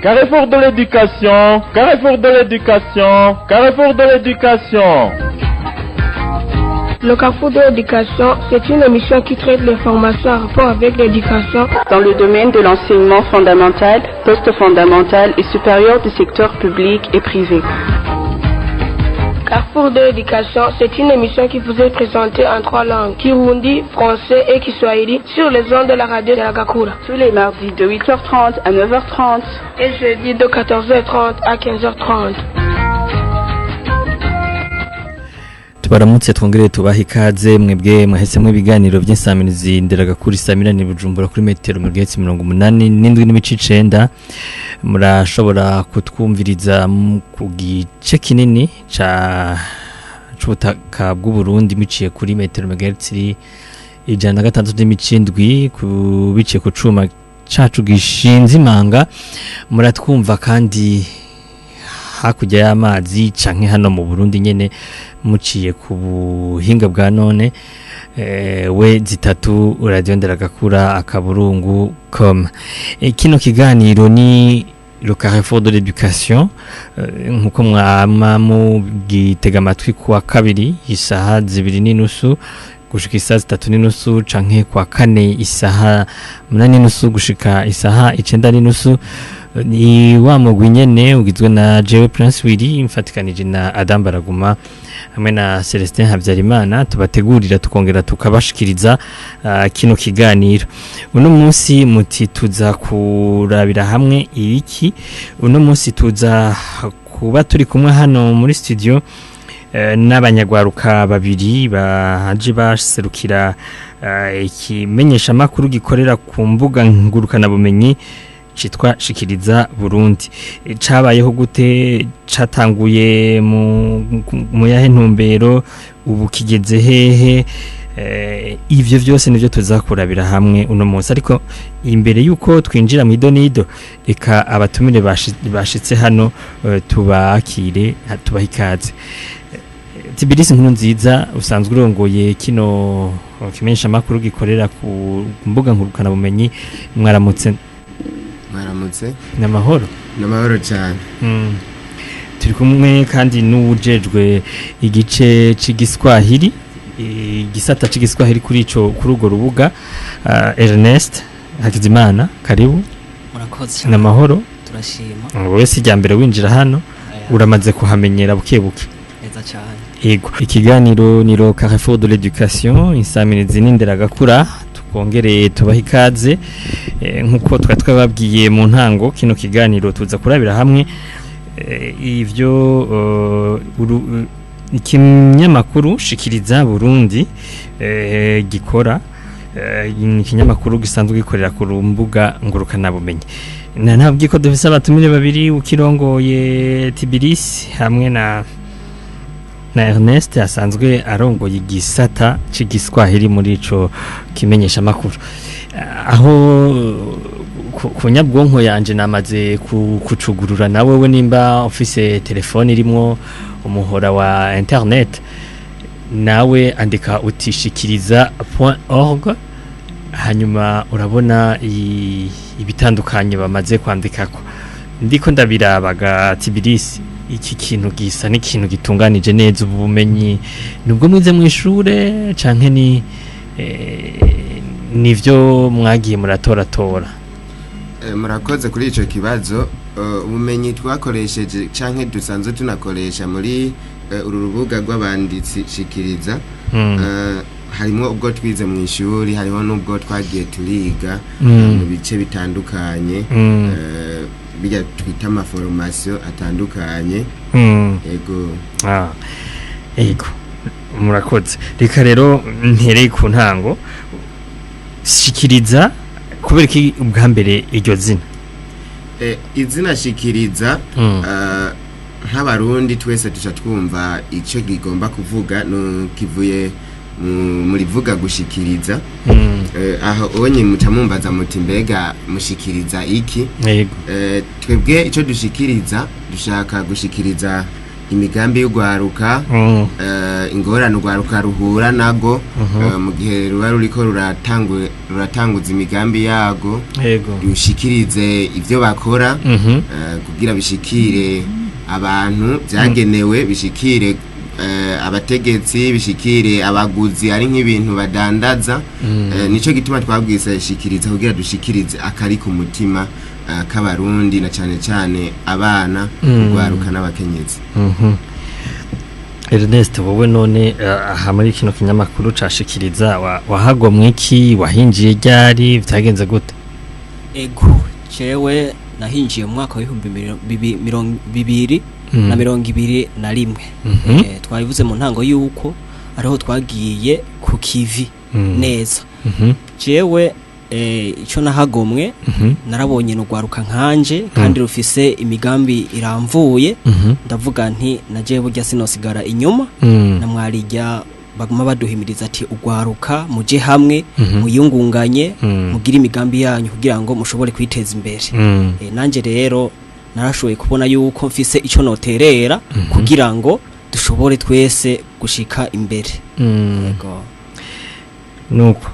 Carrefour de l'éducation, Carrefour de l'éducation, Carrefour de l'éducation. Le Carrefour de l'éducation, c'est une émission qui traite les formations en rapport avec l'éducation. Dans le domaine de l'enseignement fondamental, post-fondamental et supérieur du secteur public et privé. Carrefour de l'éducation, c'est une émission qui vous est présentée en trois langues, Kirundi, français et Kiswahili, sur les ondes de la radio de la Gakura. Tous les mardis de 8h30 à 9h30. Et jeudi de 14h30 à 15h30. Tubaramutse twongere tubaha ikaze mwebwe mwahisemo ibiganiro by'insamirizi nderagakura isamirani Bujumbura kuri metero 87.9. Murashobora kutwumviriza ku gice kinini ca c'ubutaka bw'u Burundi miciye kuri metero 106.7 ku biciye ku cuma cacu gishinze imanga. Muratwumva kandi hakurya y'amazi canke hano mu Burundi nyene muciye ku buhinga bwa none we zitatu radio nderagakura akaburungu com. Kino kiganiro ni le Carrefour de l'éducation, nkuko mwama mugitega amatwi kuwa kabiri isaha 2:30 gushika isaha 3:30 canke kuwa kane isaha 8:30 gushika isaha 9:30. Ni wa mugwi nyene ugizwe na Jewe Prince Willy mfatikanije na Adam Baraguma hamwe na Celestin Habyarimana, tubategurira tukongera tukabashikiriza kino kiganiro. Uno munsi muti tuza kurabira hamwe ibiki. Uno munsi tuza kuba turi kumwe hano muri studio n'abanyagwaruka babiri baje baserukira ikimenyesha makuru gikorera ku mbuga ngurukana bumenyi citwa Shikiriza Burundi. Cabayeho gute? Catanguye mu yahe ntumbero? Ubu kigeze hehe? Ivyo vyose nivyo tuzakurabira hamwe uno munsi. Ariko imbere yuko twinjira mu idonido, reka abatumire bashitse hano tubakire, tubahe ikaze. Tibirisi nkuru nziza usanzwe urongoye kino kimenyesha makuru gikorera ku mbuga ngurukana bumenyi, mwaramutse? Mwaramutse. Namahoro. Namahoro cyane. Turi kumwe kandi n'uwujejwe igice c'igiswahili, igisata c'igiswahili kuri ico kuri urwo rubuga, Ernest Hakizimana, karibu. Murakoze cyane. Namahoro. Turashima. Wowe si rya mbere winjira hano, uramaze kuhamenyera buke buke. Neza cyane. Yego. Ikiganiro ni le Carrefour de l'éducation, insamirizi n'inderagakura. Twongere tubahe ikaze nkuko twari twababwiye mu ntango kino kiganiro tuza kurabira hamwe ivyo ikinyamakuru Shikiriza Burundi gikora, ikinyamakuru gisanzwe gikorera ku mbuga ngurukana bumenyi. Nabwiye ko dufise abatumire babiri, ukirongoye Tibirisi hamwe na Ernest asanzwe arongoye igisata c'igiswahili muri ico kimenyesha makuru. Aho ku nyabwonko yanje namaze kucugurura, nawe we nimba ufise telefone irimwo umuhora wa internet, nawe andika utishikiriza.org, hanyuma urabona ibitandukanye bamaze kwandikako. Ndiko ndabirabaga Tibirisi, iki kintu gisa n'ikintu gitunganije neza. Ubumenyi nubwo mwize mu ishure canke ni nivyo mwagiye muratoratora? Murakoze kuri ico kibazo. Ubumenyi twakoresheje canke dusanzwe tunakoresha muri uru rubuga rw'abanditsi Shikiriza, harimo ubwo twize mu ishuri, hariho n'ubwo twagiye turiga mu bice bitandukanye, bijya twita amaforomasiyo atandukanye. Yego. Yego, murakoze. Reka rero ntereye ku ntango. Shikiriza, kubera iki ubwa mbere iryo zina? Izina Shikiriza, nk'abarundi twese duca twumva icyo gigomba kuvuga, kivuye muri vuga gushikiriza. Aho onye muca mumbaza muti mbega mushikiriza iki? Yego. Twebwe icyo dushikiriza, dushaka gushikiriza Imigambi y'ugwaruka, ingorane ugwaruka ruhura nago mu gihe ruba ruriko ruratanguza imigambi yago, rushikirize ivyo bakora kugira bishikire abantu byagenewe, bishikire abategetsi, bishikire abaguzi, ari nk'ibintu badandaza. Nico gituma twabwise shikiriza, kugira dushikirize akari ku mutima k'abarundi, na cane cane abana, ugwaruka n'abakenyezi. Ernest, wowe none aha muri kino kinyamakuru cashikiriza wahagomwe iki? Wahinjiye ryari? Vyagenze gute? Ego, jewe nahinjiye mu mwaka w'ibihumbi 2021. Twabivuze mu ntango yuko ariho twagiye ku kivi neza. Jewe icyo nahagomwe, narabonye nugwaruka nkanje kandi rufise imigambi iramvuye. Ndavuga nti naje burya sinosigara inyuma, na mwarijya baguma baduhimiriza ati ugwaruka muje hamwe, muyungunganye, mugire imigambi yanyu kugira ngo mushobore kwiteza imbere. Nanje rero narashoboye kubona yuko mfise ico noterera kugira ngo dushobore twese gushika imbere. Yego. Nuko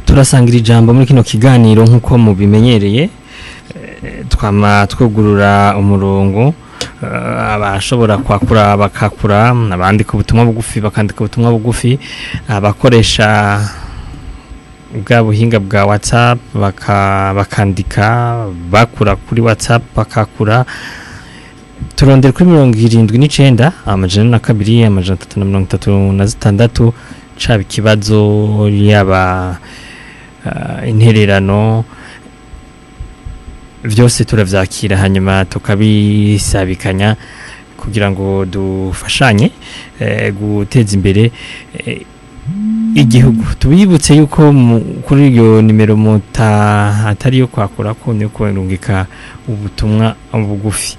turasangira ijambo muri kino kiganiro nk'uko mubimenyereye. Twama twugurura umurongo, abashobora kwakura bakakura, abandika ubutumwa bugufi bakandika ubutumwa bugufi, abakoresha bwa buhinga bwa WhatsApp bakandika bakura kuri WhatsApp bakakura. Turondera kuri 79 402 336, caba ikibazo, yaba intererano, vyose turavyakira, hanyuma tukabisabikanya kugira ngo dufashanye guteza imbere igihugu. Tubibutse yuko kuri iyo nimero muta atari yo kwakura ko ni kurungika ubutumwa bugufi.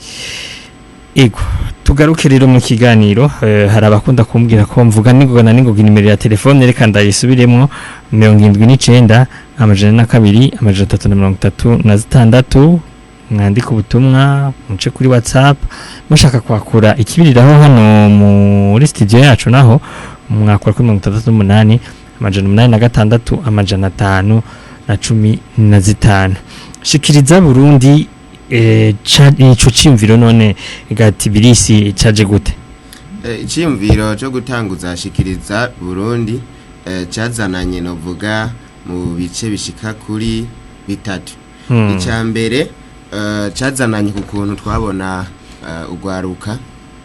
Ego, tugaruke rero mu kiganiro. Hari abakunda kumbwira ko mvuga ningoga na ningoga nimero ya telefone, reka ndayisubiremo: 79 402 336. Mwandika ubutumwa muce kuri WhatsApp, mushaka kwakura ikibiriraho hano muri studio yacu naho mwakura kuri 68 806 515. Shikiriza Burundi, ico ciyumviro none gati birisi caje gute? Iciyumviro cyo gutanguza Shikiriza Burundi cazananye novuga mu bice bishika kuri bitatu. Icya mbere, cazananye ku kuntu twabona ugwaruka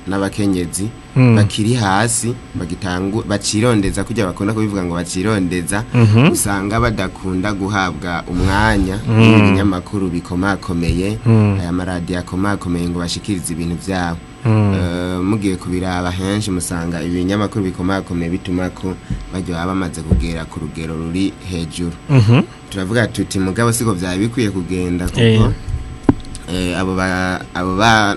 n'abakenyezi bakiri hasi, bagitangu bacirondeza, kujya bakunda kubivuga ngo bacirondeza, usanga badakunda guhabwa umwanya n'ibinyamakuru bikomakomeye, aya maradiyo akomakomeye, ngo bashikirize ibintu byabo. Mugiye kubiraba henshi musanga ibinyamakuru bikomakomeye bituma ko bajya baba bamaze kugera ku rugero ruri hejuru. Turavuga tuti mugabo siko byaba bikwiye kugenda, kuko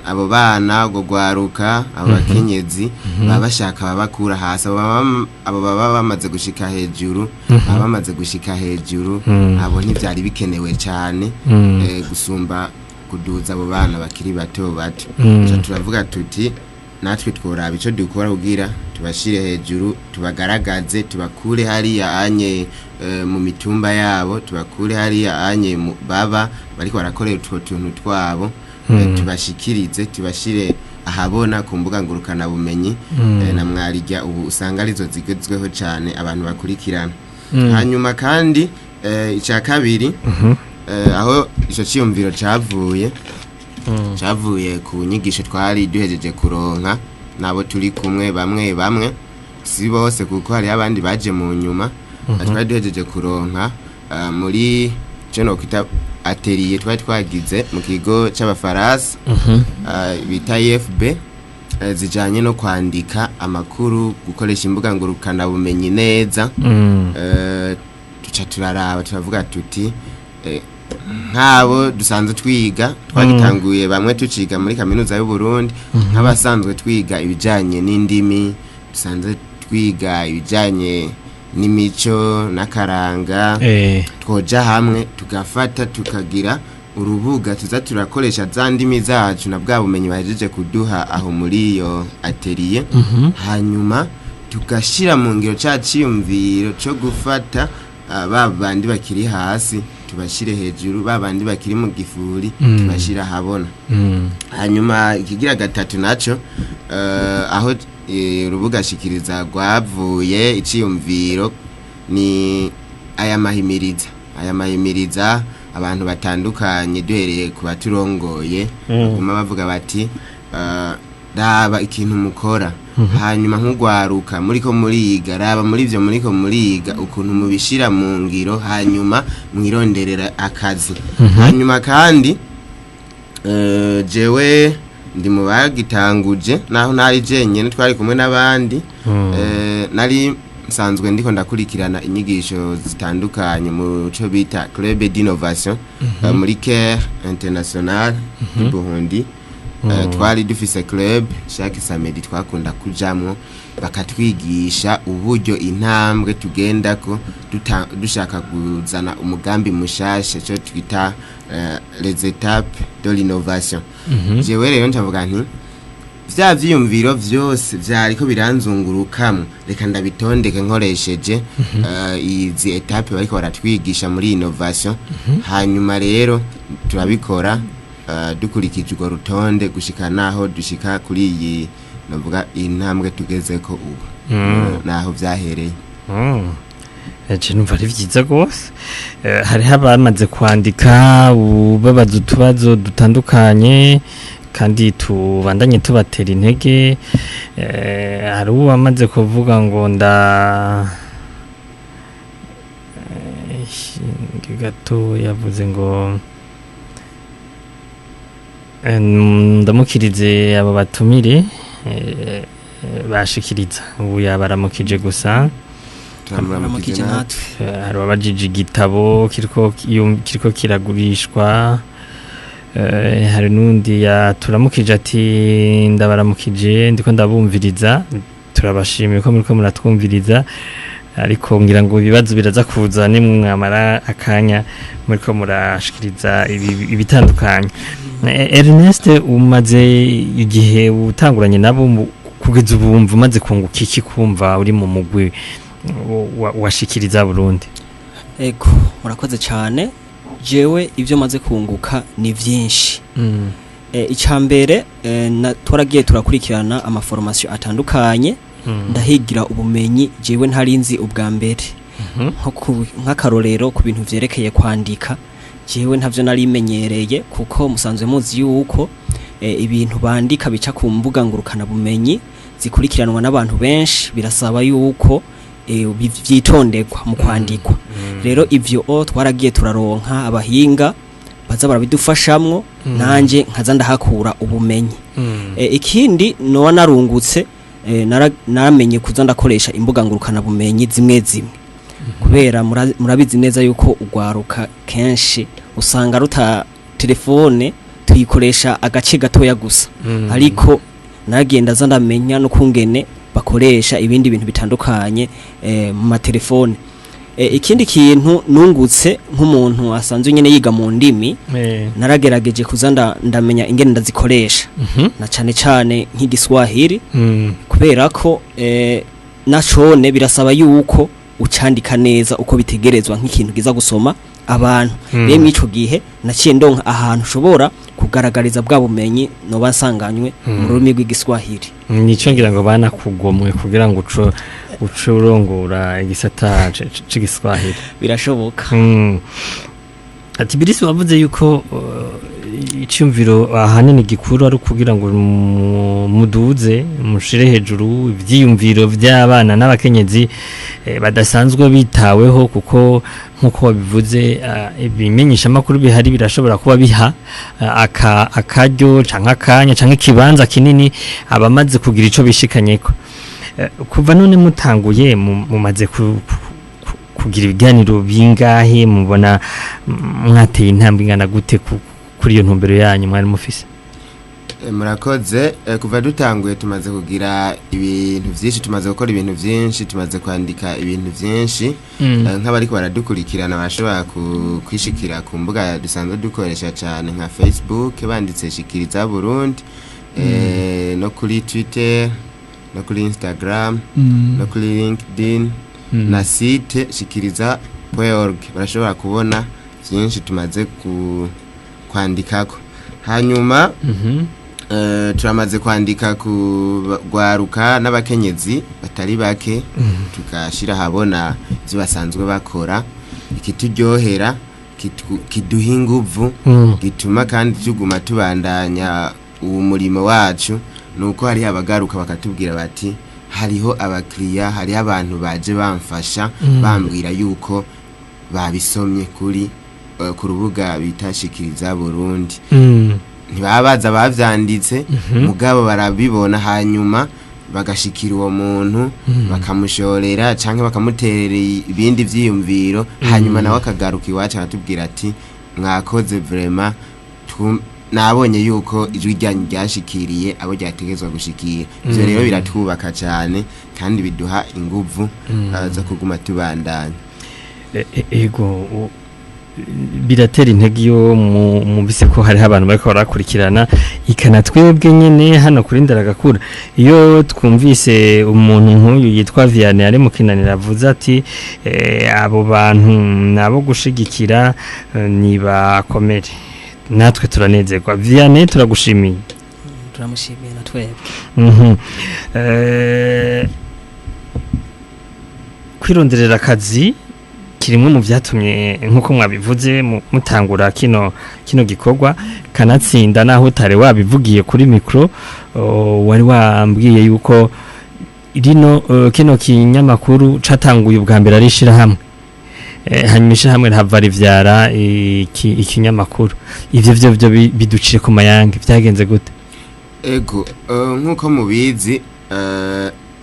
abo bana, ubwo gwaruka, abo bakenyezi baba bashaka babakura hasi. Abo baba bamaze gushika hejuru, baba bamaze gushika hejuru, abo ntivyari bikenewe cyane gusumba kuduza abo bana bakiri bato bato. Ca turavuga tuti natwe tworaba ico dukora kugira tubashire hejuru, tubagaragaze, tubakure hariya anye mu mitumba yabo, tubakure hariya anye baba bariko barakorera utwo tuntu twabo, tubashikirize, tubashire ahabona ku mbuga ngurukana bumenyi, na mwarijya ubu usanga arizo zigezweho cyane abantu bakurikirana. Hanyuma kandi icya kabiri, aho ico ciyumviro cavuye, cavuye ku nyigisho twari duhejeje kuronka nabo turi kumwe, bamwe bamwe, si bose kuko hariho abandi baje mu nyuma. Twari duhejeje kuronka muri cyo nokwita atelier twari twagize mu kigo c'abafaransa bita IFB, zijanye no kwandika amakuru, gukoresha imbuga ngurukana bumenyi neza. Tuca turaraba, turavuga tuti nk'abo dusanzwe twiga, twagitanguye bamwe tuciga muri kaminuza y'u Burundi, nk'abasanzwe twiga ibijanye n'indimi, dusanzwe twiga ibijanye n'imico n'akaranga, twoja hamwe tugafata tukagira Urubuga tuza turakoresha za ndimi zacu na bwa bumenyi bahejeje kuduha aho muri iyo atelier, hanyuma tugashyira mu ngiro ca ciyumviro co gufata ba bandi bakiri hasi tubashyire hejuru, ba bandi bakiri mu gifuri tubashyire ahabona. Hanyuma ikigira gatatu naco, aho urubuga shikiriza rwavuye, iciyumviro ni aya mahimiriza abantu batandukanye, duhereye ku baturongoye, baguma bavuga bati: "Raba ikintu mukora, hanyuma nk'ugwaruka muriko muriga, raba muri ivyo muriko muriga ukuntu mubishira mu ngiro, hanyuma mwironderera akazi." Hanyuma kandi jewe ndi mu bagitanguje, naho ntari jenyene, twari kumwe n'abandi. Nari nsanzwe ndiko ndakurikirana inyigisho zitandukanye mu cyo bita Club d'innovation, muri Care International du Burundi. Twari dufise club chaque samedi twakunda kujamwo, bakatwigisha uburyo intambwe tugendako dushaka kuzana umugambi mushasha, cyo twita les étapes de l'innovation. Jewe rero ncavuga nti vya vyiyumviro vyose vyariko biranzungurukamwo, reka ndabitondeke nkoresheje izi étapes bariko baratwigisha muri innovation. Hanyuma rero turabikora dukurikije urwo rutonde gushika naho dushika kuri iyi, navuga intambwe tugezeko ubu. Naho vyahereye. Ece numva ari vyiza gose. Hariho abamaze kwandika babaza utubazo dutandukanye kandi tubandanye tubatera intege. Hari uwamaze kuvuga ngo nda gato, yavuze ngo ndamukirize abo batumire, bashikiriza ubu yabaramukije gusa. Turamuramukije Turamukije natwe. Natwe. Hari ababajije igitabo kiriko kiragurishwa. Hari n'undi yaturamukije ati: "Ndabaramukije, ndiko ndabumviriza." Turabashimiye ko muriko muratwumviriza, ariko ngira ngo ibibazo biraza kuza nimwamara akanya muriko murashikiriza ibitandukanye. Ernest, umaze igihe utanguranye nabo, kugeza ubu wumva umaze kunguka iki kumva uri mu mugwi washikiriza Burundi? Ego, murakoze cyane. Jewe ibyo maze kunguka ni byinshi. Icya mbere, twaragiye turakurikirana ama formations atandukanye, ndahigira ubumenyi jewe ntarinzi ubwa mbere, nk'akarorero ku bintu vyerekeye kwandika, jewe ntavyo narimenyereye, kuko musanzwe muzi yuko ibintu bandika bica ku mbuga ngurukana bumenyi zikurikiranwa n'abantu benshi, birasaba yuko vyitonderwa mu kwandikwa. Rero ivyo o twaragiye turaronka abahinga baza barabidufashamwo, nanje nkaza ndahakura ubumenyi. Ikindi noba narungutse, naramenye kuza ndakoresha imbuga ngurukana bumenyi zimwe zimwe, kubera murabizi neza yuko ugwaruka kenshi usanga ruta telefone tuyikoresha agace gatoya gusa, ariko naragenda aza ndamenya no kungene bakoresha ibindi bintu bitandukanye mu matelefone. Ikindi kintu nungutse nk'umuntu asanzwe nyene yiga mu ndimi, naragerageje kuza ndamenya ingene ndazikoresha, na cane cane nk'igiswahili, kubera ko nacone birasaba yuko ucandika neza uko bitegerezwa nk'ikintu giza gusoma abantu. Rero mw'ico gihe naciye ndonka ahantu ushobora kugaragariza bwa bumenyi noba nsanganywe mu rurimi rw'igiswahili. Nico ngira ngo banakugomwe kugira ngo uce urongora igisata c'igiswahili. Birashoboka. Ati Birisi, wavuze yuko iciyumviro ahanini gikuru ari ukugira ngo muduze mushire hejuru ivyiyumviro vy'abana n'abakenyezi badasanzwe bitaweho, kuko nk'uko wabivuze, ibimenyesha makuru bihari birashobora kuba biha akaryo canke akanya canke ikibanza kinini abamaze kugira ico bishikanyeko. Kuva none mutanguye, mumaze kugira ibiganiro bingahe? Mubona mwateye intambwe ingana gute kuri iyo ntumbero yanyu mwari mufise? Murakoze. Kuva dutanguye tumaze kugira ibintu byinshi, tumaze gukora ibintu byinshi, tumaze kwandika ibintu byinshi. Nk'abariko baradukurikirana bashobora kwishikira ku mbuga dusanzwe dukoresha cyane nka Facebook, banditse Shikiriza Burundi, no kuri Twitter, no kuri Instagram, no kuri LinkedIn na site shikiriza.org, barashobora kubona byinshi tumaze kwandikako. Hanyuma turamaze kwandika ku rwaruka n'abakenyezi batari bake, tugashyira ahabona ibyo basanzwe bakora. Ikituryohera, kiduha inguvu, gituma kandi tuguma tubandanya uwo murimo wacu, ni uko hariho abagaruka bakatubwira bati: "Hariho abakiriya, hariho abantu baje bamfasha, bambwira yuko babisomye kuri ku rubuga bita Shikiriza Burundi." Ntibaba baza bavyanditse, mugabo barabibona, hanyuma bagashikira uwo muntu, bakamushorera canke bakamuterera ibindi vyiyumviro, hanyuma nawe akagaruka iwacu akatubwira ati: "Mwakoze vraiment, nabonye yuko ijwi ryanyu ryashikiriye abo ryategezwa gushikira." Ivyo rero biratwubaka cane kandi biduha inguvu zo kuguma tubandanya. Ego, biratera intege iyo mwumvise ko hariho abantu bariko barakurikirana, ikana twebwe nyene hano kuri Ndaragakura. Iyo twumvise umuntu nk'uyu yitwa Vianney ari mu Kinanira avuze ati: "Abo bantu nabo gushigikira, nibakomere," natwe turanezerwa. Vianney, turagushimiye. Turamushimiye na twebwe. Kwironderera akazi kirimwe mu byatumye, nk'uko mwabivuze, mutangura kino gikorwa. Kanatsinda naho utari wabivugiye kuri micro, wari wambwiye yuko rino kino kinyamakuru catanguye ubwa mbere ari ishirahamwe, hanyuma ishirahamwe rihava rivyara ikinyamakuru. Ivyo vyo biducire ku mayange, vyagenze gute? Ego, nk'uko mubizi,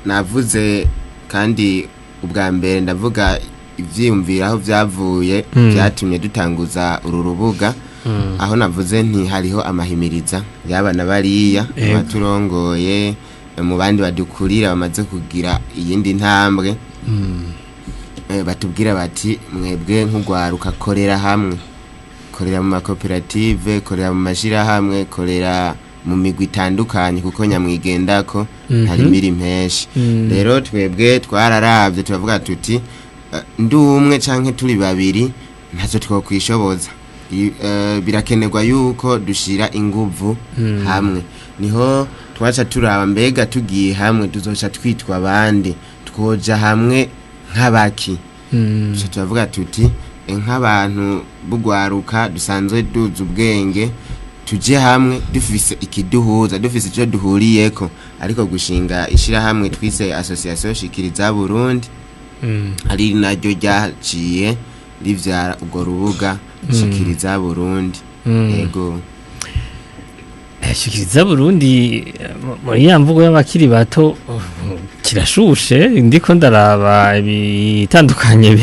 navuze kandi ubwa mbere ndavuga ivyiyumviro aho vyavuye vyatumye dutanguza uru rubuga, aho navuze nti hariho amahimiriza yaba na bariya baturongoye, mu bandi badukurira bamaze kugira iyindi ntambwe, batubwira bati: "Mwebwe nk'ugwaruka, korera hamwe, korera mu makoperative, korera mu mashirahamwe, korera mu migwi itandukanye, kuko nyamwigendako hari miri menshi." Rero twebwe twararavye turavuga tuti: "Ndi umwe canke turi babiri, ntacyo twokwishoboza. Birakenerwa yuko dushira inguvu hamwe." Niho twaca turaba: mbega tugiye hamwe tuzoca twitwa abandi, twoja hamwe nk'abaki? Tuca turavuga tuti: "Nk'abantu bugwaruka dusanzwe duzi ubwenge, tuje hamwe dufise ikiduhuza, dufise icyo duhuriyeko." Ariko gushinga ishirahamwe twise Association Shikiriza Burundi, ari naryo ryaciye rivyara urwo rubuga Shikiriza Burundi. Ego. Shikiriza Burundi, muri ya mvugo y'abakiri bato, kirashushe. Ndiko ndaraba ibitandukanye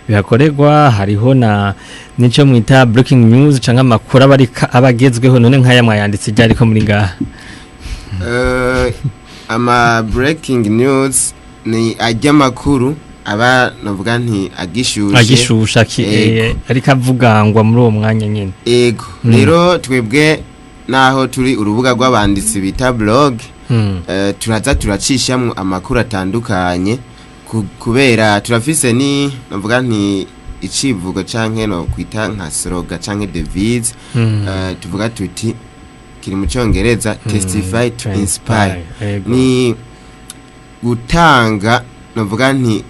bihakorerwa, hariho na nico mwita breaking news canke amakuru aba abagezweho. None nk'aya mwayanditse ryari ko muri ngaha? Ama breaking news ni ajya makuru aba, navuga nti, agishushe. Agishusha Ego. Ariko avugangwa muri uwo mwanya nyene. Ego. Rero twebwe naho turi urubuga rw'abanditsi bita blog, turaza turacishamwo amakuru atandukanye, kubera turafise ni, navuga nti, icivugo canke no kwita nka slogan canke devise. Tuvuga tuti, kiri mu Congereza, "Testify to inspire." Ni gutanga, navuga nti,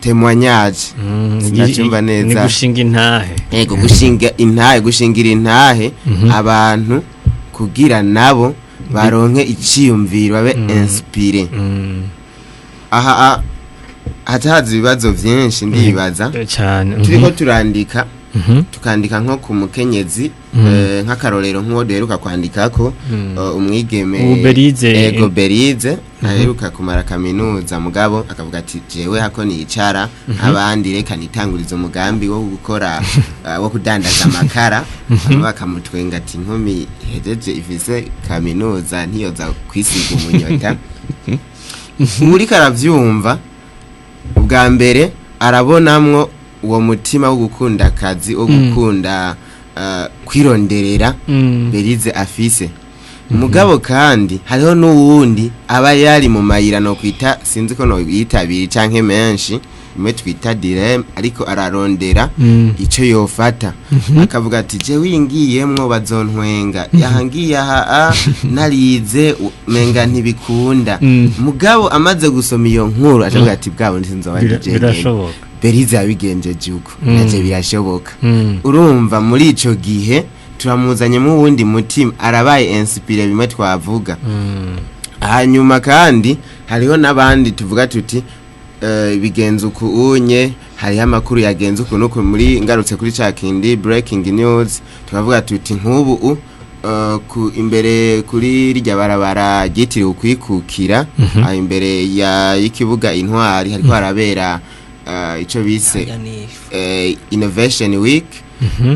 témoignage. Sinacumva neza. Ni gushinga intahe. Ego, gushinga intahe, gushingira intahe abantu kugira nabo baronke iciyumviro, babe inspiré. Aha hacahaza ibibazo vyinshi, ndibaza. Cyane. Turiko turandika, tukandika nko ku mukenyezi, nk'akarorero nk'uwo duheruka kwandikako, umwigeme Ubu Berize. Ego, Berize. aheruka kumara kaminuza, mugabo akavuga ati: "Jewe hako nicara abandi, reka nitanguriza umugambi wo gukora wo kudandaza amakara." Bamwe bakamutwenga ati: "Inkumi ihejeje ifise kaminuza ntiyoza kwisiga umunyota." Uriko aravyumva ubwa mbere arabonamwo uwo mutima wo gukunda akazi, wo gukunda kwironderera Berize afise. Mugabo kandi hariho n'uwundi aba yari mu mayira no kwita, sinzi ko no yitabiri canke menshi, imwe twita dilemme, ariko ararondera ico yofata, akavuga ati: "Jewe ngiyemwo bazontwenga, yahangiye aha a narize menga ntibikunda." Mugabo amaze gusoma iyo nkuru acavuga ati: "Bwabo nsinzoba ndije." Birashoboka. Berize yabigenjeje uko, naje birashoboka. Urumva muri ico gihe turamuzanyemo uwundi mutima, arabaye inspiré, bimwe twavuga. Hanyuma kandi hariho n'abandi tuvuga tuti bigenze uku unye, hariho amakuru yagenze uku nuku. Muri ngarutse kuri ca kindi breaking news, tukavuga tuti nk'ubu ku imbere kuri rirya barabara ryitiriwe Ukwikukira, aho imbere ya y'ikibuga Intwari, hariko harabera ico bise Harya ni Innovation Week,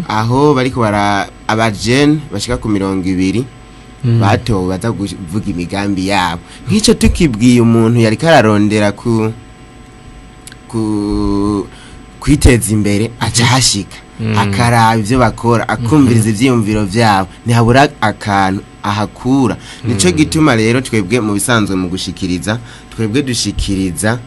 aho bariko bara abajene bashika ku 20 batowe baza kuvuga imigambi yabo. Nk'icyo tukibwiye umuntu yariko ararondera ku kwiteza imbere, aca hashika akaraba ivyo bakora, akumviriza ivyiyumviro vyabo, ntihabura akantu ahakura. Nico gituma rero twebwe mu bisanzwe mu gushikiriza, twebwe dushikiriza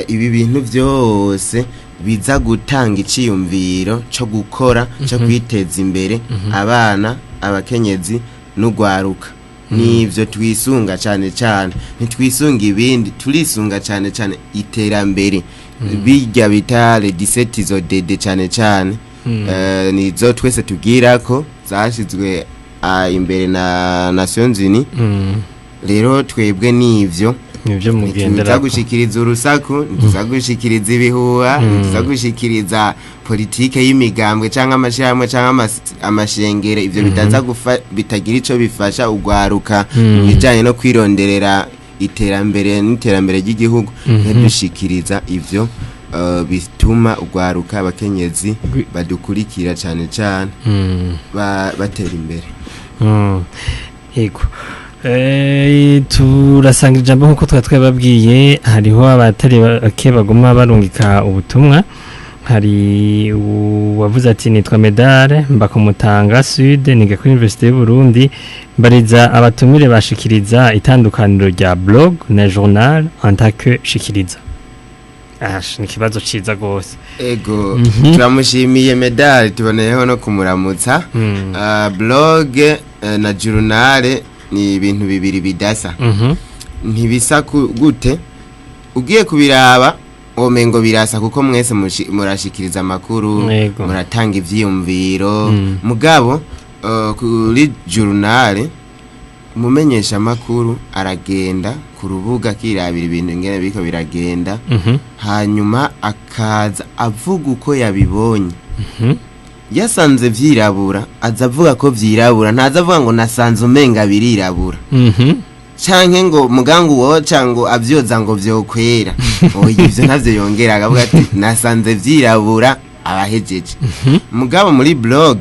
ibi bintu byose biza gutanga iciyumviro co gukora, co kwiteza imbere abana, abakenyezi n'ugwaruka. Nivyo twisunga cane cane, ntitwisunga ibindi, turisunga cane cane iterambere bijya bita les 17 ODD cane cane. Nizo twese tubwirako zashizwe imbere na Nations Unies. Rero twebwe nivyo nibyo ntituza mugendera. Gushikiriza urusaku, ntituza gushikiriza ibihuha, ntituza gushikiriza politike y'imigambwe canke amashirahamwe canke amashengero. Ivyo bitaza bitagira ico bifasha ugwaruka mu bijanye no kwironderera iterambere n'iterambere ry'igihugu. Ntidushikiriza ivyo bituma ugwaruka, abakenyezi badukurikira cane cane batera imbere. Yego. Turasanga ijambo nk'uko twari twababwiye, hariho abatari bake baguma barungika ubutumwa. Hari uwavuze ati: "Nitwa Medare, mba ku Mutanga Sud, niga kuri Université y'u Burundi. Mbariza abatumire, bashikiriza itandukaniro rya blog na journal en tant que shikiriza." Ah, ni ikibazo ciza gose. Ego, turamushimiye Medali, tuboneyeho no kumuramutsa. Blog na journal ni ibintu bibiri bidasa. Ntibisa gute? Ugiye kubiraba womengo birasa, kuko mwese murashikiriza amakuru, muratanga ivyiyumviro. Mugabo kuri journal umumenyesha amakuru aragenda ku rubuga akirabira ibintu ingene biriko biragenda, hanyuma akaza avuga uko yabibonye. Yasanze vyirabura, aza avuga ko vyirabura, ntaza avuga ngo nasanze umenga birirabura, canke ngo mugangu woca ngo avyoza ngo vyokwera. Oya, ivyo ntavyo yongera, akavuga ati: "Nasanze vyirabura," abahejeje. Mugabo muri blog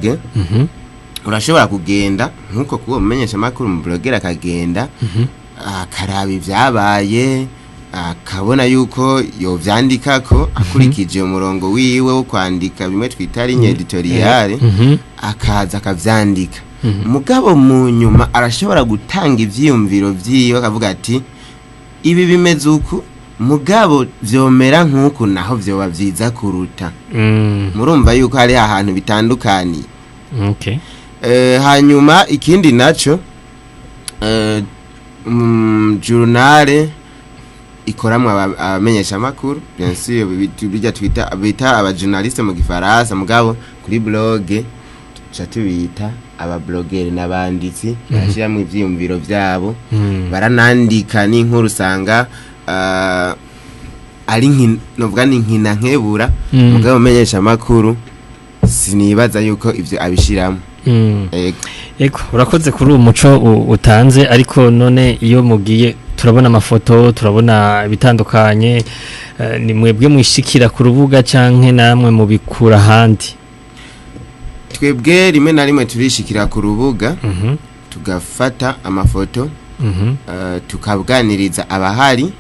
urashobora kugenda nkuko kuwo mumenyesha makuru, mu blogger akagenda akaraba ivyabaye, akabona yuko yovyandikako akurikije umurongo wiwe wo kwandika, bimwe twita ligne éditoriale, akaza akavyandika. Mugabo mu nyuma arashobora gutanga ivyiyumviro vyiwe, akavuga ati: "Ibi bimeze uku, mugabo vyomera nk'uku naho vyoba vyiza kuruta." Murumva yuko hari ahantu bitandukaniye. Hanyuma ikindi naco, journal ikoramwo abamenyesha amakuru, bien sûr, bijya twita bita abajournaliste mu gifaransa, mugabo kuri blog tuca tubita abablogueur n'abanditsi, barashiramwo ivyiyumviro vyabo, baranandika n'inkuru usanga ari novuga ni nkina nkebura. Mugabo umenyesha amakuru sinibaza yuko ivyo abishiramo. Ego. Ego, urakoze kuri uwo muco utanze. Ariko none iyo mugiye Turabona amafoto, turabona ibitandukanye. Ni mwebwe mwishikira ku rubuga canke namwe mubikura ahandi? Twebwe rimwe na rimwe turishikira ku rubuga, tugafata amafoto, tukaganiriza abahari.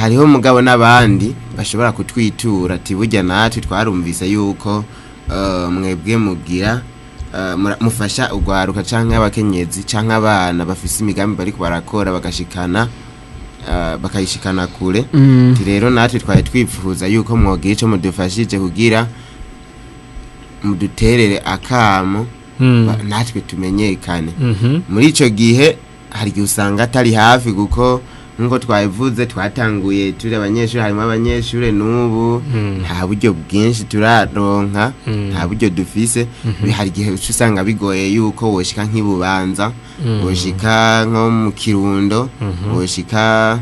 Hariho mugabo n'abandi bashobora kutwitura ati burya natwe twarumvise yuko mwebwe mugira mufasha ugwaruka canke abakenyezi canke abana bafise imigambi bariko barakora, bagashikana bakayishikana kure. Ati rero natwe twari twifuza yuko mwogira ico mudufashije kugira muduterere akamo, natwe tumenyekane. Muri ico gihe hari igihe usanga atari hafi, kuko nkuko twabivuze twatanguye turi abanyeshuri, harimo abanyeshuri n'ubu, nta buryo bwinshi turaronka, nta buryo dufise. Hari igihe uca usanga bigoye yuko woshika nk'ibubanza, woshika nko mu Kirundo, woshika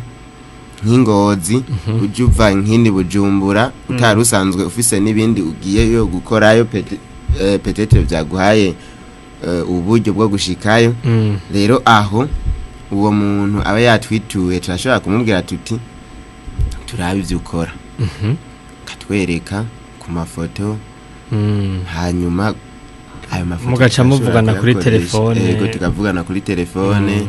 nk'ingozi, ujya uva nk'indi Bujumbura utari usanzwe ufise n'ibindi ugiyeyo gukorayo, peut-être byaguhaye uburyo bwo gushikayo. Rero aho uwo muntu aba yatwituye, turashobora kumubwira tuti turabe ibyo ukora, katwereka ku mafoto, hanyuma ayo mafoto Mugaca tugashobora muvugana kuri kuyakoresha. telefone. Yego, tukavugana kuri telefone,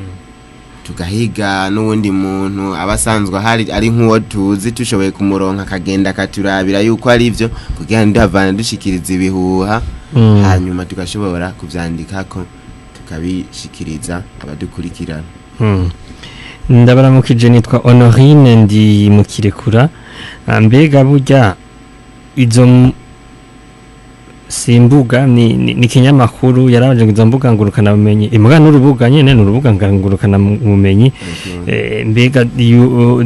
tugahiga n'uwundi muntu aba asanzwe ahari, ari nk'uwo tuzi, tushoboye kumuronka akagenda akaturabira yuko ari byo, kugira ngo ntiduhavane dushikiriza ibihuha. Hanyuma tugashobora kuvyandikako, tukabishikiriza abadukurikirana. Ndabaramukije, nitwa Honorine, ndi mu Kirekura. Mbega burya izo simbuga ni ikinyamakuru? Yarabaje ngo izo mbuga ngurukana bumenyi, imuga n'urubuga nyene ni urubuga ngurukana bumenyi. Mbega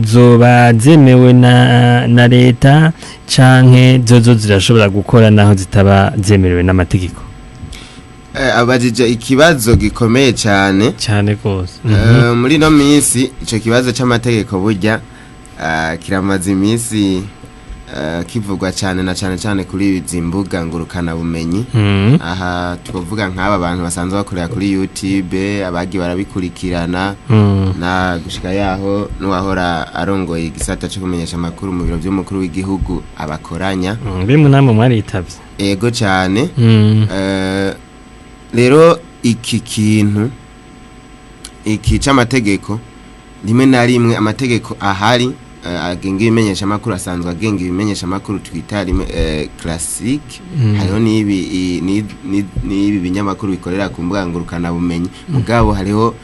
zoba zemewe na leta, canke zozo zirashobora gukora naho zitaba zemerewe n'amategeko? Abajije ikibazo gikomeye cyane. Cyane rwose. Muri ino minsi ico kibazo c'amategeko burya kiramaze iminsi kivugwa cyane, na cyane cyane kuri izi mbuga ngurukana bumenyi. Aha twavuga nk'aba bantu basanzwe bakorera kuri YouTube, abagiye barabikurikirana, na gushika yaho n'uwahora arongoye igisata cyo kumenyesha amakuru mu biro by'umukuru w'igihugu abakoranya. Bimwe namwe mwaritavye. Ego cyane. Rero iki kintu iki c'amategeko, rimwe na rimwe amategeko ahari agenga ibimenyeshamakuru asanzwe agenga ibimenyeshamakuru twita rimwe classique. Hariho n'ibi n'ibi binyamakuru bikorera ku mbuga ngurukanabumenyi, mugabo hariho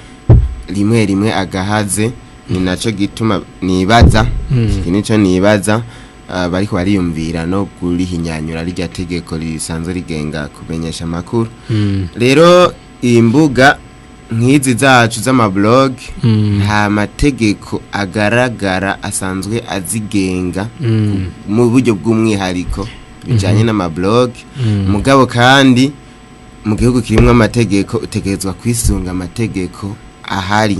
rimwe rimwe agahaze. Ni naco gituma nibaza, iki nico nibaza, bariko bariyumvira no kurihinyanyura rirya tegeko risanzwe rigenga kumenyesha amakuru. Rero imbuga nk'izi zacu z'amablog, nta mategeko agaragara asanzwe azigenga mu buryo bw'umwihariko bijanye n'amablog. Mugabo kandi mu gihugu kirimwo amategeko, utegerezwa kwisunga amategeko ahari.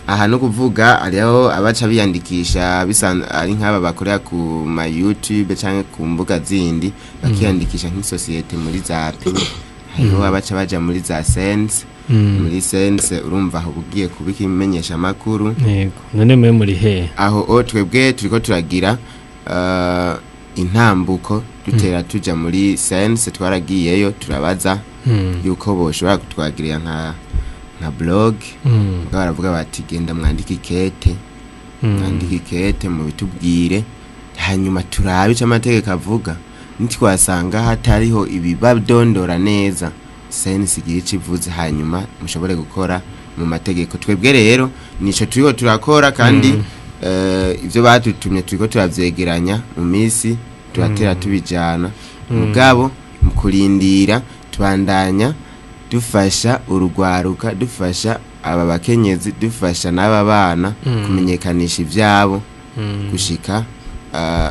Aha no kuvuga hariho abaca biyandikisha ari nk'aba bakorera ku ma YouTube canke ku mbuga zindi, bakiyandikisha nk'isosiyete muri za API. Hariho abaca baja muri za CNC. Muri CNC urumva aho ugiye kubika imenyesha amakuru. Yego, none mwe muri he? Aho o twebwe turiko turagira intambuko, dutera tuja muri CNC. Twaragiyeyo turabaza yuko boshobora kutwagirira nka blog. Mugabo baravuga bati genda mwandike ikete, mwandike ikete mubitubwire, hanyuma turabe ico amategeko avuga. Nitwasanga hatariho ibibadondora neza, CNC igira ico ivuze, hanyuma mushobore gukora mu mategeko. Twebwe rero nico turiko turakora, kandi ivyo badutumye turiko turavyegeranya, mu minsi turatera tubijana. Mugabo mu kurindira tubandanya dufasha urugwaruka, dufasha aba bakenyezi, dufasha n'aba bana kumenyekanisha ivyabo gushika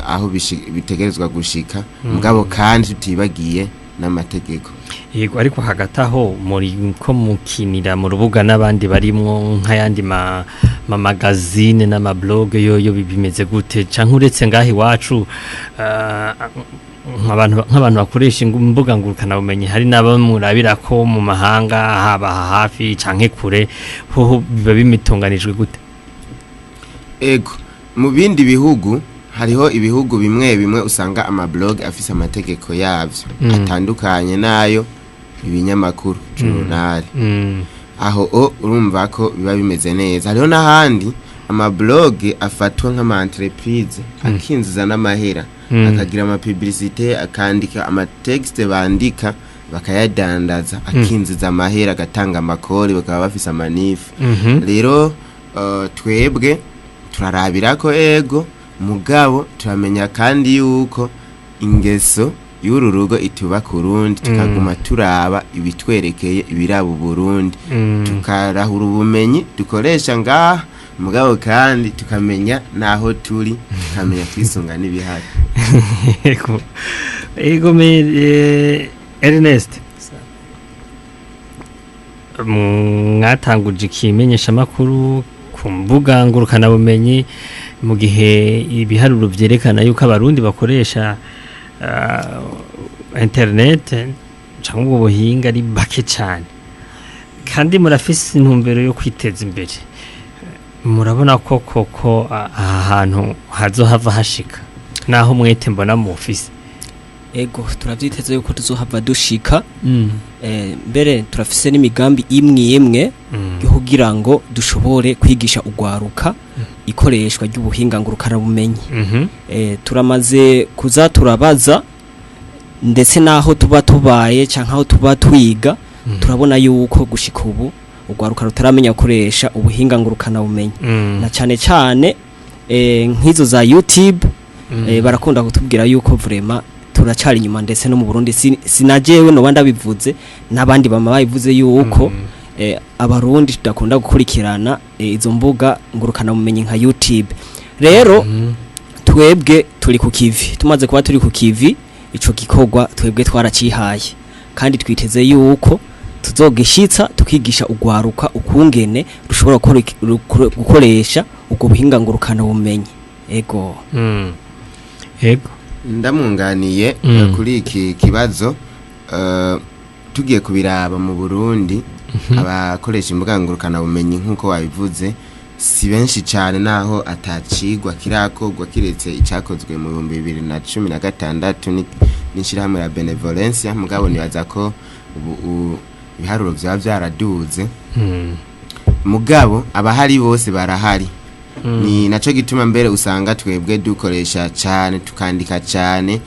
aho bitegerezwa gushika, mugabo kandi tutibagiye n'amategeko. Yego, ariko hagati aho muri ko mukinira mu rubuga n'abandi barimwo nk'ayandi ma magazine n'amablog, yoyo bimeze gute? Canke uretse ngaho iwacu, nk'abantu bakoresha imbuga ngurukanabumenyi, hari n'abamurabira ko mu mahanga, haba hafi canke kure, hoho biba bimitunganijwe gute? Ego, mu bindi bihugu hariho ibihugu bimwe bimwe usanga amablog afise amategeko yavyo atandukanye nayo ibinyamakuru journal. Aho o urumva ko biba bimeze neza. Hariho n'ahandi amablog afatwa nk'ama entreprise, akinjiza n'amahera, akagira amapublicité, akandika amatexte, bandika bakayadandaza, akinjiza amahera, agatanga amakori, bakaba bafise amanifu. Rero twebwe turarabira ko, ego, mugabo turamenya kandi yuko ingeso y'uru rugo ituba ku rundi, tukaguma turaba ibitwerekeye, ibiraba Uburundi, tukarahura ubumenyi dukoresha ngaha, mugabo kandi tukamenya n'aho turi, tukamenya kwisunga n'ibihari. Ego, ego me Ernest, mwatanguje ikimenyeshamakuru ku mbuga ngurukanabumenyi mu gihe ibiharuro vyerekana yuko Abarundi bakoresha internet cyangwa ubwo buhinga ari bake cyane, kandi murafise intumbero yo kwiteza imbere. Murabona ko koko aha hantu hazohava hashika naho mwete mbona mufise? Ego, turavyiteze yuko tuzohava dushika. Mbere turafise n'imigambi imwe imwe yo kugira ngo dushobore kwigisha ugwaruka ikoreshwa ry'ubuhinga ngurukanabumenyi. Turamaze kuza turabaza, ndetse naho tuba tubaye canke aho tuba twiga, turabona yuko gushika ubu ugwaruka rutaramenya gukoresha ubuhinga ngurukanabumenyi, na cane cane nk'izo za YouTube. Barakunda kutubwira yuko vraiment turacari inyuma, ndetse no mu Burundi sinajewe no ndabivuze, n'abandi bama babivuze yuko Abarundi tudakunda gukurikirana izo mbuga ngurukana bumenyi nka YouTube. Rero twebwe turi ku kivi. Tumaze kuba turi ku kivi, ico gikorwa twebwe twaracihaye, kandi twiteze yuko tuzogishitsa, tukigisha ugwaruka ukungene rushobora gukoresha ubwo buhinga ngurukana bumenyi. Ego. Ego. Ndamwunganiye. Kuri iki kibazo, tugiye kubiraba mu Burundi, abakoresha imbuga ngurukanabumenyi nk'uko wabivuze si benshi cyane, naho atacigwa kirakorwa kiretse icakozwe mu 2016 n'ishirahamwe la Benevolencia. Mugabo nibaza ko ubu ibiharuro vyaba vyaraduze. Mugabo abahari bose barahari. Ni naco gituma mbere usanga twebwe dukoresha cyane, tukandika cyane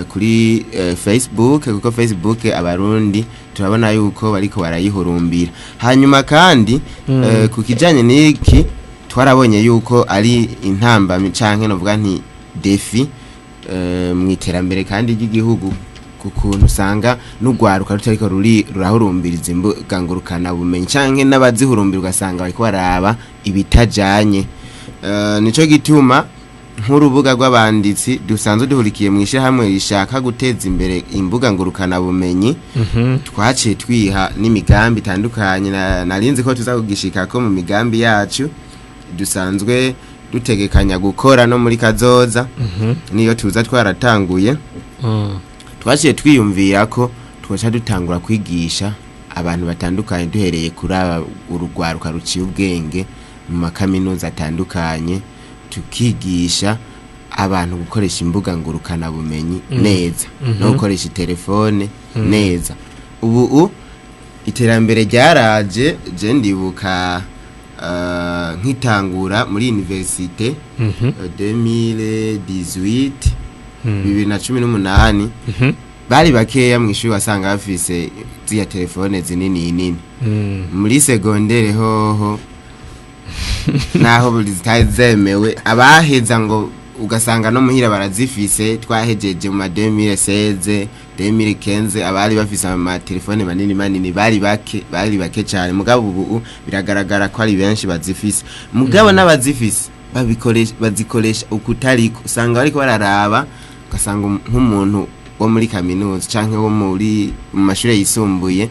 kuri Facebook, kuko Facebook Abarundi turabona yuko bariko barayihurumbira. Hanyuma kandi ku kijanye n'iki, twarabonye yuko ari intambamyi canke novuga nti défi mu iterambere kandi ry'igihugu, ku kuntu usanga n'ugwaruka rutariko ruri rurahurumbiriza imbuga ngurukana bumenyi, canke n'abazihurumbira ugasanga bariko baraba ibitajanye. Nico gituma nk'urubuga rw'abanditsi dusanzwe duhurikiye mu ishyirahamwe rishaka guteza imbere imbuga ngurukana bumenyi, twaciye twiha n'imigambi itandukanye. Narinzi ko tuza kugishika ko mu migambi yacu dusanzwe dutegekanya gukora no muri kazoza, niyo tuza twaratanguye. Twaciye twiyumvira ko twoca dutangura kwigisha abantu batandukanye, duhereye kuri aba urugwaruka ruciye ubwenge mu makaminuza atandukanye, tukigisha abantu gukoresha imbuga ngurukana bumenyi neza no gukoresha telefone neza. Ubu iterambere ryaraje. Je ndibuka nkitangura muri université 2018, 2018, bari bakeya mu ishuri wasanga bafise ziriya telefone zinini nini. Muri segondere hoho, naho zitari zemewe, abaheza ngo ugasanga no muhira barazifise. Twahejeje mu ma 2016, 2015, abari bafise amatelefone manini manini bari bake, bari bake cyane. Mugabo ubu biragaragara ko ari benshi bazifise. Mugabo n'abazifise babikoresha, bazikoresha ukutariko. Usanga bariko bararaba, ugasanga nk'umuntu wo muri kaminuza canke wo muri mu mashure yisumbuye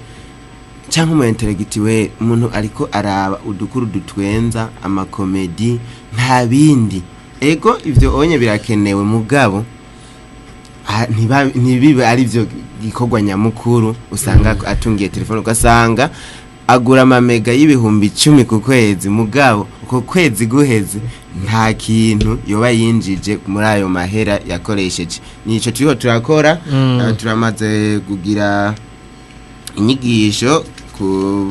canke umu intellectuel, umuntu ariko araba udukuru dutwenza, amakomedi, nta bindi. Ego, ivyo onye birakenewe, mugabo ntibibe ari byo gikorwa nyamukuru. Usanga atungiye telefone, ugasanga Agura amamega y'10,000 ku kwezi, mugabo uko kwezi guheze nta kintu yoba yinjije muri ayo mahera yakoresheje. Nico turiko turakora. Turamaze kugira inyigisho ku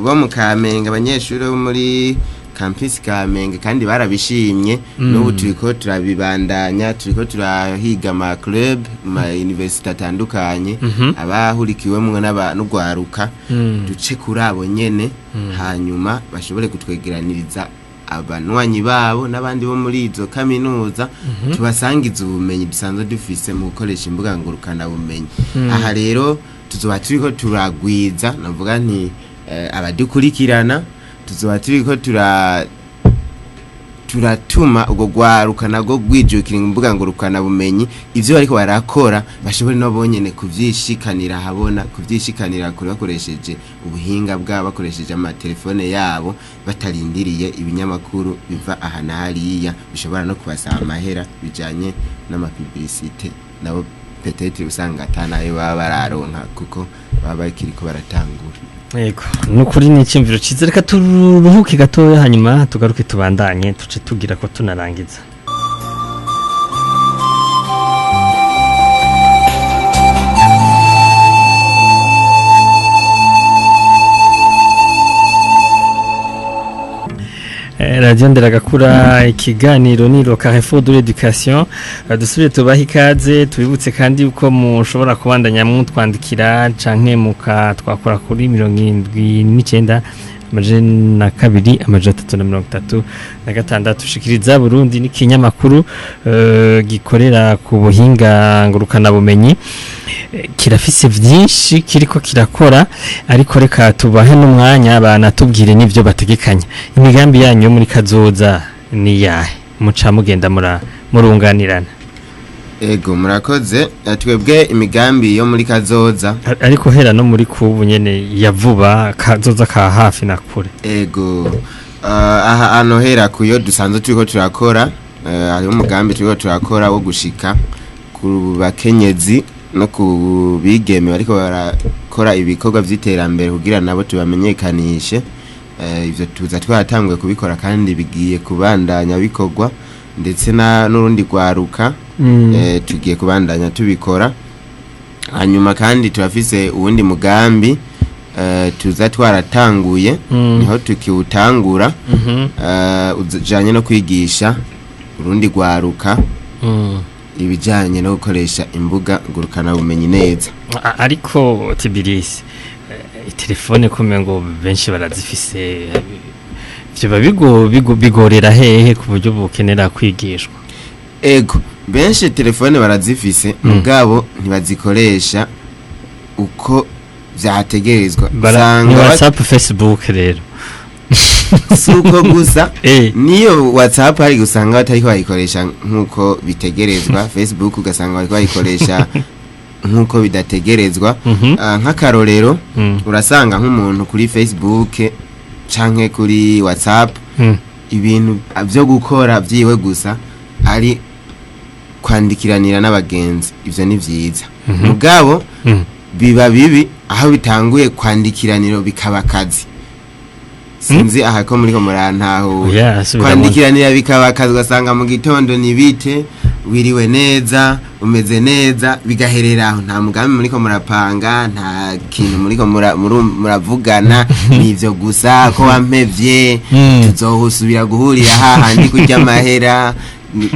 bo mu Kamenge, abanyeshuri bo muri campus Kamenge, kandi barabishimye. N'ubu turiko turabibandanya, turiko turahiga ama club ma university atandukanye abahurikiwemwo n'ugwaruka, duce kuri abo nyene, hanyuma bashobore kutwegeraniriza abanywanyi babo n'abandi bo muri izo kaminuza, tubasangiza ubumenyi dusanzwe dufise mu gukoresha imbuga ngurukanabumenyi. Aha rero tuzoba turiko turagwiza, navuga nti abadukurikirana, tuzoba turiko turatuma ubwo rwaruka nabwo rwijukira imbuga ngurukanabumenyi, ivyo bariko barakora bashobore no bonyene kuvyishikanira habona, kuvyishikanira kure, bakoresheje ubuhinga bwabo, bakoresheje amatelefone yabo, batarindiriye ibinyamakuru biva aha na hariya bishobora no kubasaba amahera bijanye n'amapublicité, nabo peut-être usanga atanayo baba bararonka kuko baba bakiriko baratangura. Yego, nukuri ni icyumviro cyiza. Reka turuhuke gatoya, hanyuma tugaruke tubandanye, tuce tugira ko tunarangiza. Radio Nderagakura, ikiganiro ni le Carrefour de l'éducation. Dusubire tubahe ikaze, tubibutse kandi uko mushobora kubandanya mutwandikira canke mukatwakura kuri 79 2 336. Shikiriza Burundi ni ikinyamakuru gikorera ku buhinga ngurukana bumenyi. Kirafise vyinshi kiriko kirakora, ariko reka tubahe n'umwanya banatubwire n'ivyo bategekanya. Imigambi yanyu yo muri kazoza ni yahe? Muca mugenda murunganirana. Ego, murakoze. Twebwe imigambi yo muri kazoza, ariko hera no muri kubu nyene ya vuba, kazoza ka hafi na kure. Ego, aha anohera kuyo dusanzwe turiko turakora, hariho umugambi turiko turakora wo gushika ku bakenyezi no ku bigeme bariko barakora ibikorwa vy'iterambere kugira nabo tubamenyekanishe. Ivyo tuza twaratanguye kubikora kandi bigiye kubandanya bikorwa, ndetse na n'urundi rwaruka tugiye kubandanya tubikora. Hanyuma kandi turafise uwundi mugambi tuza twaratanguye, niho tukiwutangura, ujanye no kwigisha urundi rwaruka ibijanye no gukoresha imbuga ngurukanabumenyi neza. Ariko Tibirisi, telefone kumwe ngo benshi barazifise, ivyo bigorera hehe ku buryo bukenera kwigishwa? Ego, benshi telefone barazifise, mugabo ntibazikoresha uko vyategerezwa. Ni WhatsApp, Facebook rero. Si uko gusa, niyo WhatsApp hari gusanga batariko bayikoresha nkuko bitegerezwa, Facebook ugasanga bariko bayikoresha nkuko bidategerezwa. Nk'akarorero, urasanga nk'umuntu kuri Facebook canke kuri WhatsApp, ibintu vyo gukora vyiwe gusa ari kwandikiranira n'abagenzi. Ivyo ni vyiza, mugabo biba bibi aho bitanguye kwandikiraniro bikaba akazi. Sinzi aha ko muriko murantahura. Oya, subiramo. Kwandikiranira bikaba akazi, ugasanga mu gitondo ni bite, wiriwe neza, umeze neza, bigaherera aho. Nta mugambi muriko murapanga, nta kintu muriko muravugana, nivyo gusa ko wampevye, tuzohusubira guhurira hahandi kurya amahera,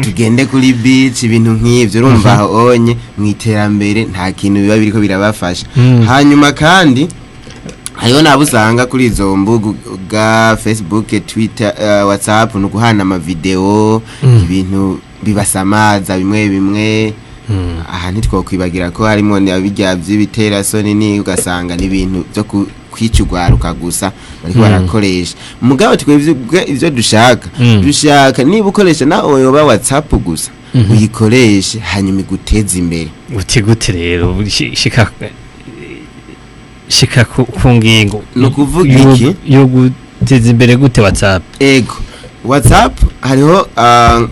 tugende kuri beach, ibintu nk'ivyo. Urumva aho onye mu iterambere nta kintu biba biriko birabafasha. Hanyuma kandi hariho nabo usanga kuri izo mbuga, Facebook, Twitter, WhatsApp, ni uguhana amavideo, ibintu bibasamaza bimwe bimwe. Aha ntitwokwibagira ko harimo n'abirya vy'ibiterasoni, ni ugasanga n'ibintu byo kwica urwaruka gusa bariko barakoresha. Mugabo twebwe ivyo dushaka, dushaka niba ukoresha nawe yoba WhatsApp gusa, uyikoreshe hanyuma iguteze imbere. Uti gute rero? Shika ku ngingo. Ni ukuvuga iki? Yo guteza imbere gute WhatsApp? Ego, WhatsApp hariho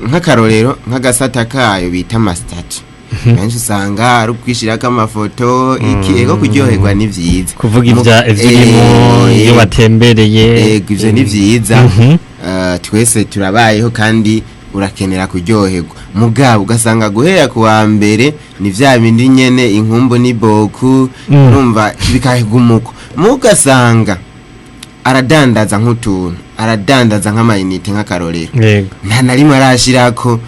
nk'akarorero nk'agasata kayo bita amasitati. Benshi usanga ari ukwishirako amafoto iki, ego kuryoherwa ni vyiza. Kuvuga ivyo urimo, iyo watembereye. Ego, ivyo ni vyiza. Twese turabayeho kandi urakenera kuryoherwa, mugabo ugasanga guhera ku wa mbere ni vya bindi nyene, inkumbu n'iboku. Urumva bikahigumuko, mugasanga aradandaza nk'utuntu, aradandaza nk'amayinite, nk'akarorero, nta na rimwe arashirako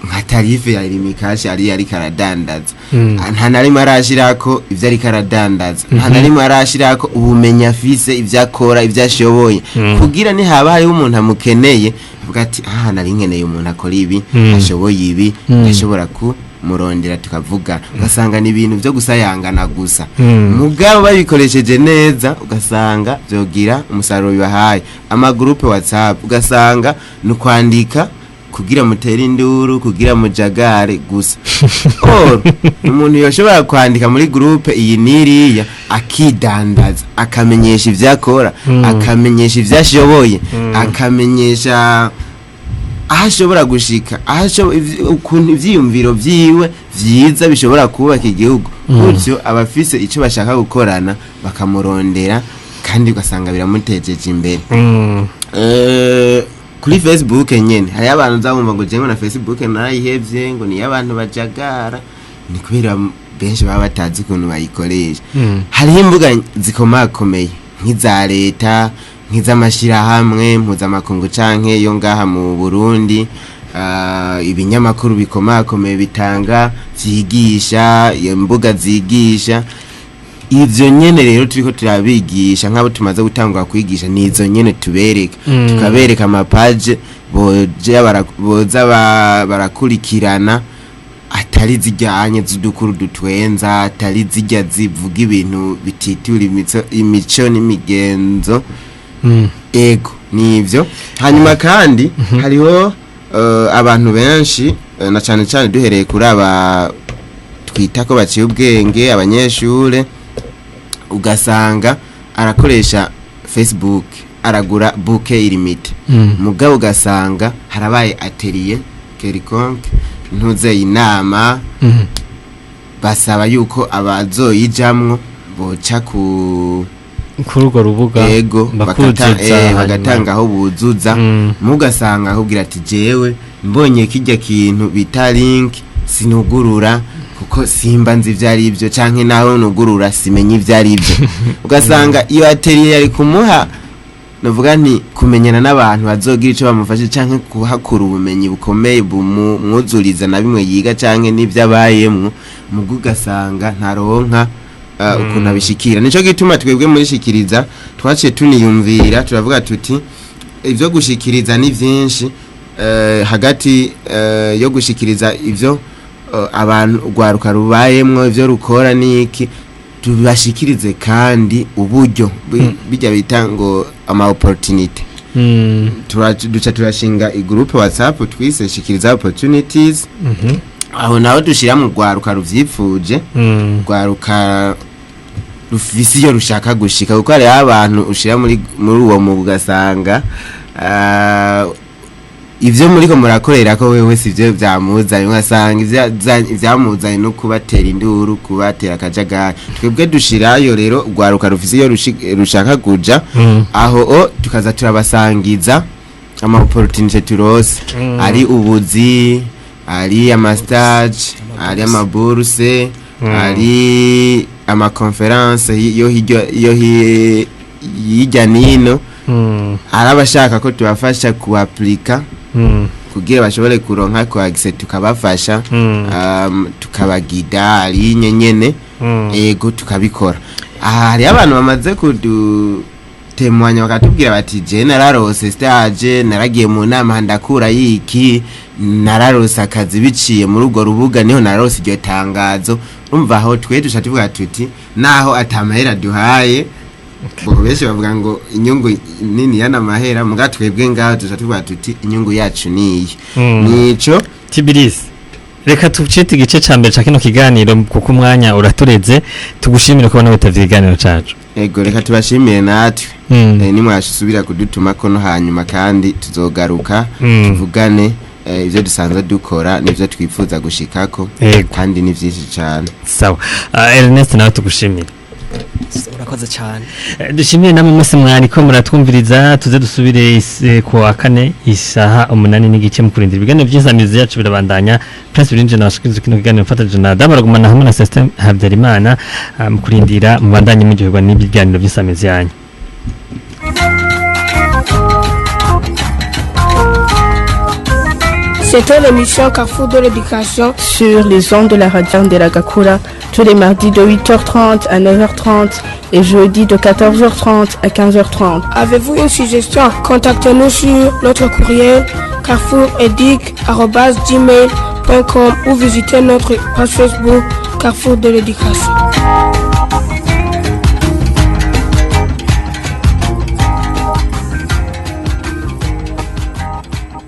nka tarif ya Lumicash ari ariko aradandaza. Nta na rimwe arashirako ivyo ariko aradandaza, nta na rimwe arashirako ubumenyi afise, ivyo akora, ivyo ashoboye, kugira nihaba hariho umuntu amukeneye avuga ati: "Aha nari nkeneye umuntu akora ibi, ashoboye ibi, ndashobora kumurondera tukavuga." Ugasanga ni ibintu vyo gusayangana gusa. Mugabo babikoresheje neza, ugasanga vyogira umusaruro bibahaye. Amagurupe WhatsApp ugasanga ni ukwandika kugira mutere induru, kugira mujagare gusa. Or umuntu yoshobora kwandika muri groupe iyi n'iriya, akidandaza, akamenyesha ivyo akora, akamenyesha ivyo ashoboye, akamenyesha aho ashobora gushika, aho ukuntu ivyiyumviro vyiwe vyiza bishobora kubaka igihugu. Gutyo abafise ico bashaka gukorana bakamurondera, kandi ugasanga biramutejeje imbere. Kuri Facebook nyene hariyo abantu uzabumva ngo: "Jewe na Facebook narayihevye," ngo niyo abantu bajagara. Ni kubera benshi baba batazi ukuntu bayikoresha. Hariho imbuga zikomakomeye nk'iza leta, nk'iz'amashirahamwe mpuzamakungu canke yo ngaha mu Burundi, ibinyamakuru bikomakomeye bitanga, vyigisha, imbuga zigisha. Ivyo nyene rero turiko turabigisha, nk'abo tumaze gutangura kwigisha, ni izo nyene tubereka. Tukabereka amapaje boza barakurikirana, atari zijyanye z'udukuru dutwenza, atari zijya zivuga ibintu bititura imico n'imigenzo. Ego, nivyo. Hanyuma kandi hariho abantu benshi, na cane cane duhereye kuri aba twita ko baciye ubwenge, abanyeshure, ugasanga arakoresha Facebook, aragura bouquet illimité, mugabo ugasanga harabaye atelier quelconque, ntuze inama, basaba yuko abazoyijamwo boca ku Kuri urwo rubuga. Ego. Bakuzuza, hanyuma. Bagatanga aho buzuza. Mugasanga akubwira ati: "Jewe mbonye kijya kintu bita link sinugurura, kuko simba nzi ivyo ari byo, canke naho nugurura simenye ivyo ari byo." Ugasanga iyo atelier yari kumuha, navuga nti, kumenyana n'abantu bazogira ico bamufashe, canke kuhakura ubumenyi bukomeye bumwuzuriza na bimwe yiga canke n'ivyo abayemwo, mugo ugasanga ntaronka ukuntu abishikira. Nico gituma twebwe muri Shikiriza twaciye tuniyumvira, turavuga tuti: ivyo gushikiriza ni vyinshi, hagati yo gushikiriza ivyo abantu urwaruka rubayemwo, ivyo rukora niki, tubashikirize kandi uburyo bijya bita ngo ama opportunity. Duca turashinga igroupe WhatsApp twise Shikiriza Opportunities. Aho naho dushira mu rwaruka ruvyipfuje, rwaruka rufise iyo rushaka gushika, kuko hariho abantu ushira muri uwo mugwi ugasanga ivyo muriko murakorera ko wewe sivyo vyamuzanye, ugasanga ivyamuzanye no kubatera induru, kubatera akajagari. Twebwe dushirayo rero urwaruka rufise iyo rushaka kuja. Aho o tukaza turabasangiza ama opportunity turose, ari ubuzi, ari ama stage, ari ama bourse, ari ama conference yo hirya yo hirya nino, ari abashaka ko tubafasha kuaplika kugira bashobore kuronka ku accès, tukabafasha, tukabagida ari nyene. Ego, tukabikora. Aha hariho abantu bamaze kudutemwanya bakatubwira bati: "Je nararose stage, naragiye mu nama ndakura yiki, nararose akazi biciye muri urwo rubuga, niho nararose iryo tangazo." Urumva aho twe duca tuvuga tuti naho atamahera duhaye bo, benshi bavuga ngo inyungu nini yana mahera, muga twebwe ngaho duca tuvuga tuti inyungu yacu niyi. Nico. Tibirisi, reka tucite igice ca mbere ca kino kiganiro kuko umwanya uratureze. Tugushimire kubona witavye ikiganiro cacu. Ego, reka tubashimire natwe. Nimwasubira kudutuma ko no hanyuma kandi tuzogaruka, tuvugane. Ibyo dusanzwe dukora nibyo twifuza gushikako. Yego. Kandi ni byinshi cyane. Sawa. Ernest, nawe tugushimire. Urakoze cyane. Dushimire namwe mwese mwariko muratwumviriza. Tuze dusubire ku wa kane isaha 8:30 mu kurindira ibiganiro by'insamirizi yacu birabandanya. Prince Birinje nabashikiriza kino kiganiro mfatanyije na Damu Ragumana hamwe na Celestin Habyarimana. Mu kurindira, mubandanye muryoherwa n'ibiganiro by'insamirizi yanyu. C'était l'émission Carrefour de l'éducation. Sur les ondes de la radio de la Gakura, tous les mardis de 8h30 à 9h30 et jeudi de 14h30 à 15h30. Avez-vous une suggestion? Contactez-nous sur notre courriel carrefouredic.gmail.com ou visitez notre page Facebook Carrefour de l'éducation.